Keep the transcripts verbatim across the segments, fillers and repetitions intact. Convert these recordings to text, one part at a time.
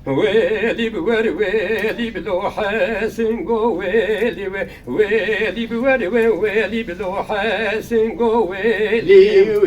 Wêlî bi wer wêlî bi lo Hesingo wêlî wê. Wêlî bi wer wê wêlî bi lo Hesingo wêlî.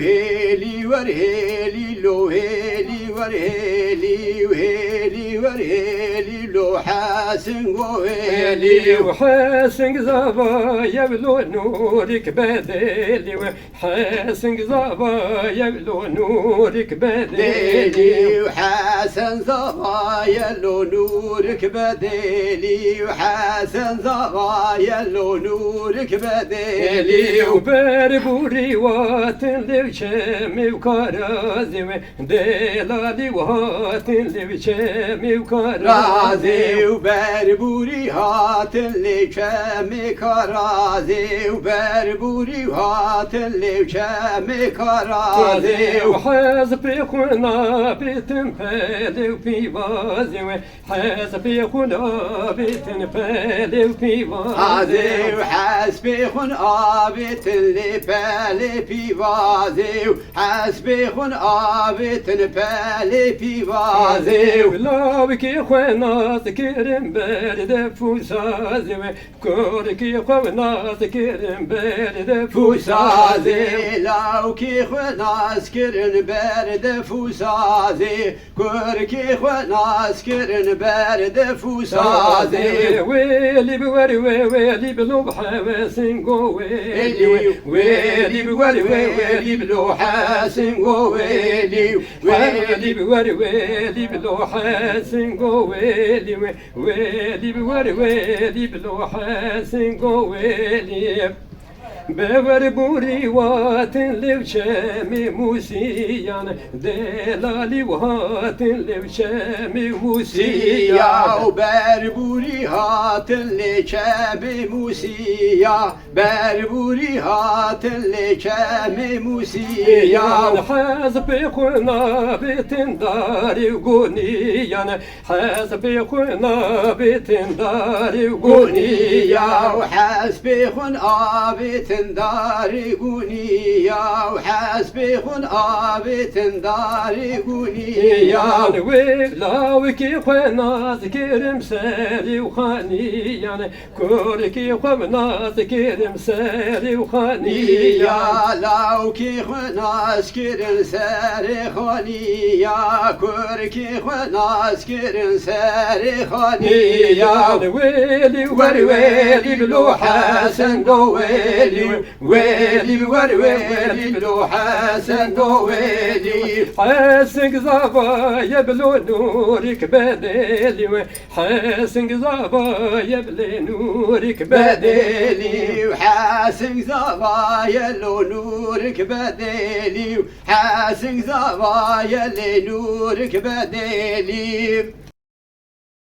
Hêlî wer hêlî lo hêlî wer hêlî hêlî wer hêlî lo Hesingo wêlî. Hêlî Hesing zava ye bi lo nûrik bedêlî wê. Hesing zava ye lo nûrik bedêlî. Dêlî û Hesen zava ye lo nûrik bedêlî û Hesen zava ye lo nûrik bedêlî. Dêlî û berburî watin lêv çemê û karazê wê. Delalî û hatin lêv çemê û karazê. Razê û berburî hatin lê çemê karazê û berburî hatin lê çemê karazê. Û hezpê xwe nabitin pelê û pîvazê wê. Hezpê xwe nabitin pelê û pîvazê. Azê û hezpê xwe nabitin lê pelê pîvazê û Hesbê xwe avêtin pelê pîvazê û lawikê xwe nas kirin ber def û sazê wê. Kurkê xwe nas kirin ber def û sazê. Lawikê xwe nas kirin ber def û sazê. Kurkê xwe nas kirin ber def û sazê. Wêlî bi wer wê, wêlî bi lo bi hewesin go wêlî wê. Wêlî bi wer wê, wêlî bi lo hesin go wêlî. Wêlî bi wer wêlî bi lo hesin go wêlî wê. Wêlî bi wer wêlî bi lo hesin go wêlî. Bewer borî watin lêv çemê Mûsiyan, delalî û hatin lêv çemê Mûsiya. Û berburî hatin lê çemê Mûsiya, berburî hatin lê çemê Mûsiya. Hezpê xwe nabitin darê û goniyan, Hespê xwe nabitin darê û goniya. Û hespê xwe nabitin darê goniya. Û hespê xwe nabitin darê goniya. Yan wê lawikê xwe nas kirim serê û xaniyan. Kurkê xwe nas kirim serê û xaniya. Lawkê xwe nas kirin serê xaniya. Kurkê xwe nas kirin serê xaniya. Wêlî wer wêlî bi lo Hesen go wêlî. Wêlî wer wêlî bi lo Hesen go wêlî. Hesing zava ye bi lo Nûrik bedêlî wê. Hesing zava ye bi lê Nûrik bedêlî. Bedêlî û hesing zava ye lo Nûrik bedêlî û hesing zava ye lê Nûrik bedêlî.